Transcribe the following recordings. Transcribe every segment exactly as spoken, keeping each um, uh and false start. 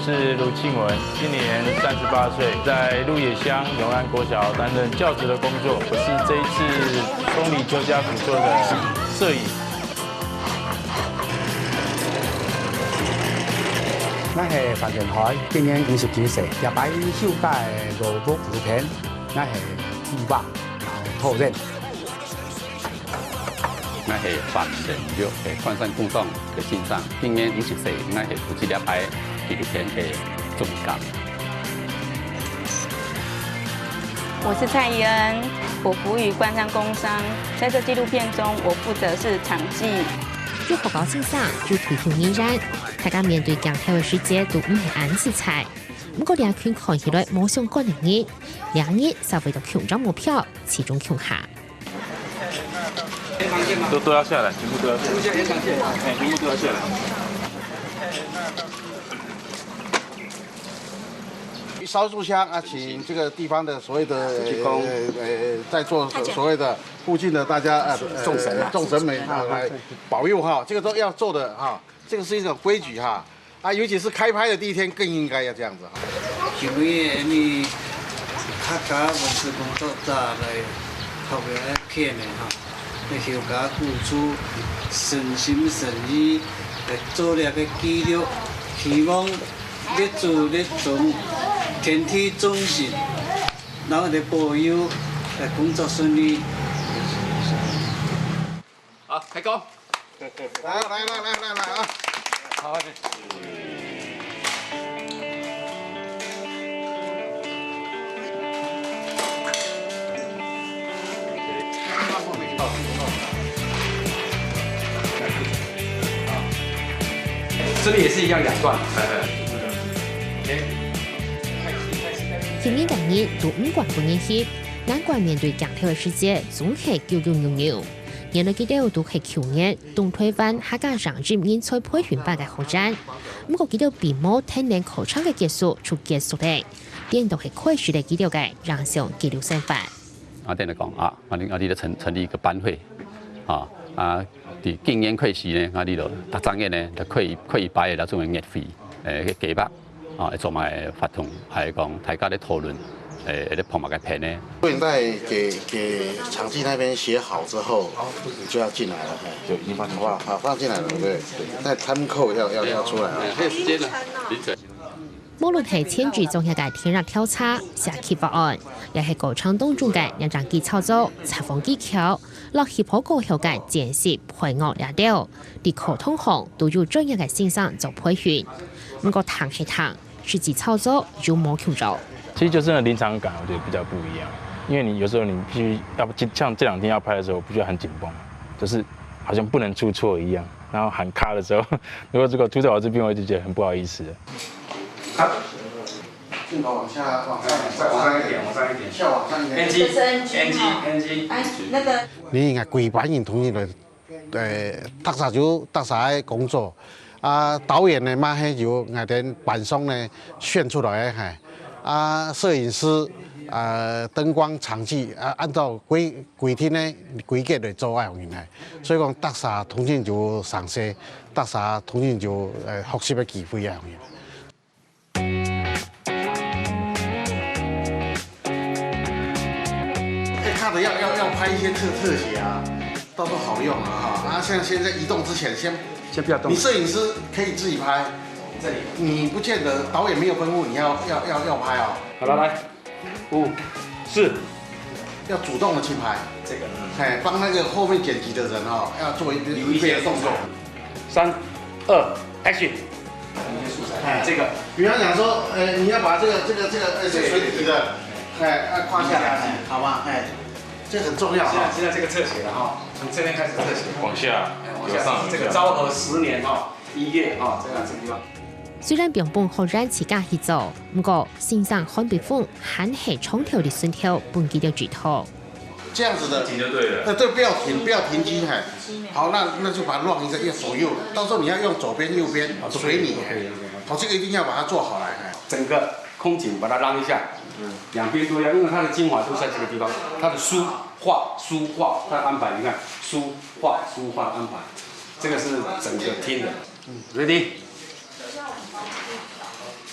是盧慶文，今年三十八岁，在鹿野乡永安国小担任教职的工作。我是这一次东里邱家古厝的摄影。我係范振海，今年五十九岁，這擺收个老屋路片，我係计划，然後討論。 𠊎係范振玉，係關山工廠个先生。今年五十歲，𠊎係負責這擺紀錄片个總監。我是蔡依恩，我服务于关山工商，在这纪录片中，我负责是场记。有好高先生，有退休人員，大家面對鏡頭个時節都毋係恁自在。毋過這群看起來無相干个人，兩日稍微都共樣目標，其中共下。 都都要下来，全部都要下来，哎，全部都要下来。烧柱香啊，请这个地方的所谓的呃呃在座所谓的附近的大家呃众神啊，众神们啊来保佑哈，这个都要做的哈，这个是一种规矩哈。 啊，尤其是开拍的第一天更应该要这样子哈。因为你客家文史工作者来学个片的哈，要修家古厝，诚心诚意来做了个记录，希望列祖列宗天地众神，然后来保佑，来工作顺利。好，开工。 来来来来来来啊！好，这里也是一样两段，今年个人都毋管本年戲，难怪面對鏡頭个時節，總係糾糾扭扭。原來佢兜都係舊年 東台灣客家影音人才培訓班个學生。毋過佢兜並無等等課程个結束就結束了，顛倒係開始了佢兜个影像紀錄生活。啊，等於講啊，啊，你啊，你就成成立一个班會，啊啊，對今年開始呢，啊，你就逐隻月呢，就開一開一擺个那種个月費，誒，个計畫。 啊，做麼个活動，還係講大家咧討論，誒，咧拍麼个片呢？錄影帶給給場記那邊寫好之後，就要進來了，嘿。就已經放進好不好？好，放進來了，對。那time code要要要出來了。還有時間呢，凌晨。無論係前置作業个田野調查、社區法案，也係過程當中个影像技巧組、採訪技巧，落去報告後个剪輯、配樂這兜， 在課堂項都有專業个先生做培訓。毋過聽係聽，實際操作有無共樣。其实就是那臨場感，我觉得比较不一样，因为你有时候你必须要像这两天要拍的时候，我不觉得很紧绷，就是好像不能出错一样。然后喊卡的时候，如果如果出在我这边，我就觉得很不好意思。镜头往下，往上，再往上一点，往上一点，再往上一点。 NG NG NG，哎，那个你应该规班人同意了。 呃，大家就大家个工作。啊，导演呢嘛，还有俺等板上呢选出来个哈。啊，摄影师，啊，灯光场记啊，按照规规定呢规格来做个人呢。所以讲，大家同情就上色，大家同情就呃学习个机会啊。 哎，他的要要要拍一些特特写啊，到时候好用啊哈。啊，像现在移动之前，先先不要动。你摄影师可以自己拍，这里你不见得导演没有吩咐你要要要要拍哦。好了，来，五、四，要主动的去拍，这个哎，帮那个后面剪辑的人哦，要做一个留一些动作。三、二、action。哎，这个比方讲说，呃，你要把这个这个这个呃这水里的，哎，要跨下来，好吧？哎，这很重要哈。现在现在这个侧写了哈，从这边开始侧写，往下哎，往下，这个昭和十年哈，一月哈，这样这个地方。雖然平埔學院自家去做，毋過先生韓北風還係長透的順透分佢兜指導。这样子的，停就对了。那对，不要停，不要停机，哎，好，那那就把它乱一下，要左右，到时候你要用左边右边水里，哎，好，这个一定要把它做好来，哎。整个空景把它让一下，两边都要，因为它的精华都在这个地方，它的书画书画它的安排，你看书画书画的安排，这个是整个厅的，ready。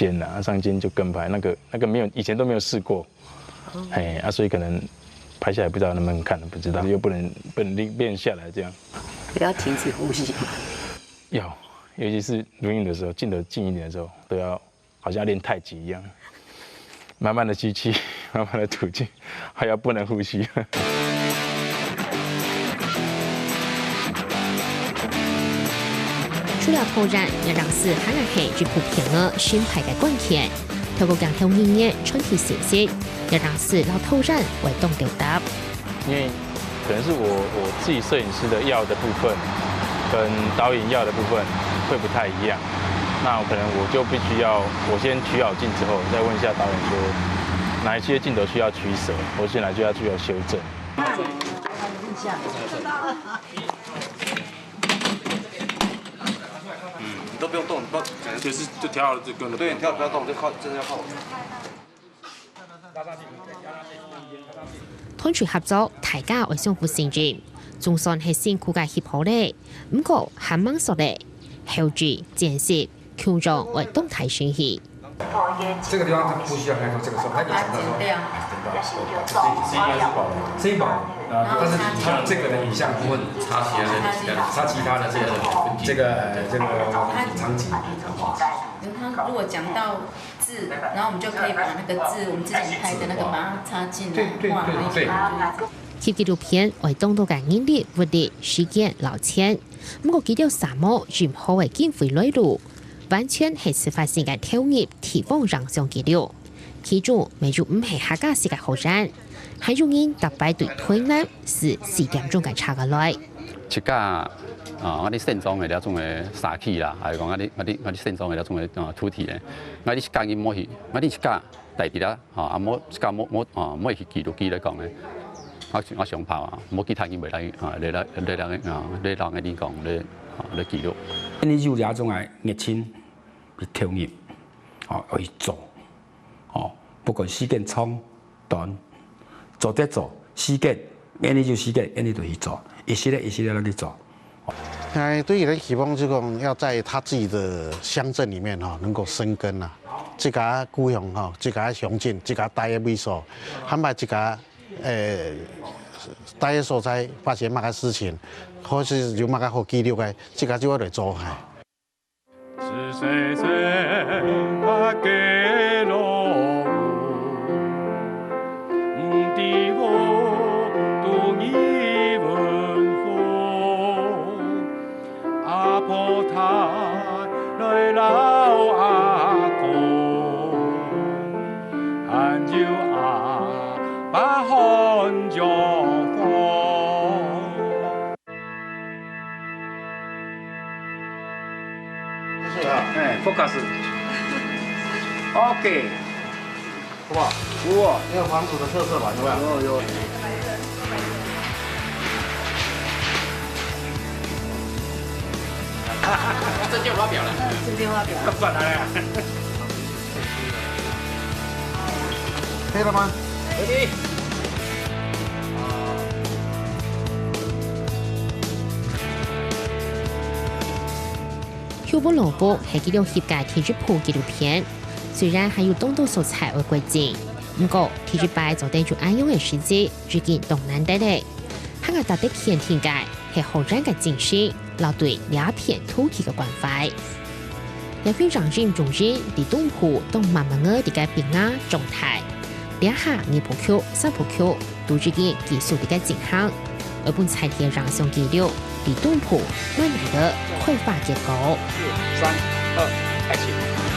肩啊，上肩就跟拍，那个那个没有以前都没有试过，嘿啊，所以可能拍下来不知道能不能看，不知道又不能不能练练下来这样。不要停止呼吸。要，尤其是录音的时候，镜头近一点的时候，都要好像练太极一样，慢慢的吸气，慢慢的吐气，还要不能呼吸。除了導演，葉老師還係一部片个新派个關鍵，透過鏡頭語言傳遞信息，葉老師摎導演會當鬥搭。因为可能是我我自己攝影师的要的部分，跟导演要的部分会不太一样。那可能我就必须要，我先取好镜之后，再问一下导演说哪一些镜头需要取舍，或是哪些要需要修正。嗯，你都不用动，你不要，就是就调好了就跟着。对，你调不要动，就靠，真的要靠我。 團隊合作，大家愛相互信任，總算係辛苦个起步咧。毋過還吂煞咧，後製、剪輯、共樣愛當大心氣。这个地方它不需要太多，这个时候它一想到说，剪掉。等到，所以这应该是保留，这一保留，但是它这个的影像部分插其他的，插其他的这个这个这个场景。因为他如果讲到字，然后我们就可以把那个字，我们之前拍的那个把它插进来，对对画那一对个。翕紀錄片愛當多个人力、物力、時間、摎錢，毋過佢兜儕無任何个經費來路，完全係自發性个投入地方影像紀錄。其中，乜有毋係客家式个學生，還有人特別對台南駛四點鐘个車過來。自家啊，𠊎兜山莊个這種个社區啦，還有講𠊎兜𠊎兜𠊎兜山莊个這種个啊土地咧，𠊎兜自家人無去，𠊎兜自家 大啲啦，吼，啊無自家無無啊無去記錄佢來講咧，我我想怕啊，無其他人會來啊來來來來啊來人个人講來啊來記錄。因為有這種个熱情去投入，吼，愛去做，吼，不管時間長短，做得做，時間，因為有時間，因為就去做，一息仔一息仔落去做。 哎，對於他希望就講要在他自己的鄉鎮裡面哈、能夠生根啊，自家故鄉哈、自家鄉鎮，自家待个位所，還有自家呃待个所在發生麼个事情，或是有麼个好記錄个，自家就愛來做下。 哎，focus。OK。好不好？有哦。那个黄土的特色吧，有没有？有有。证件发表了。证件发表。转来了。可以了吗？可以。 《Hugo Lobo》係佢兜翕个第一部紀錄片，雖然還有當多素材愛改進，毋過第一擺做得有恁樣个成績，已經當難得咧。還較值得肯定个係學生个精神，摎對這片土地个關懷。這片影音中心在東部當慢慢仔在該變啊狀態，這下二部曲、三部曲 都已經繼續在該進行，愛分在地个影像記錄，在東部慢慢仔開花結果。三、二、開始。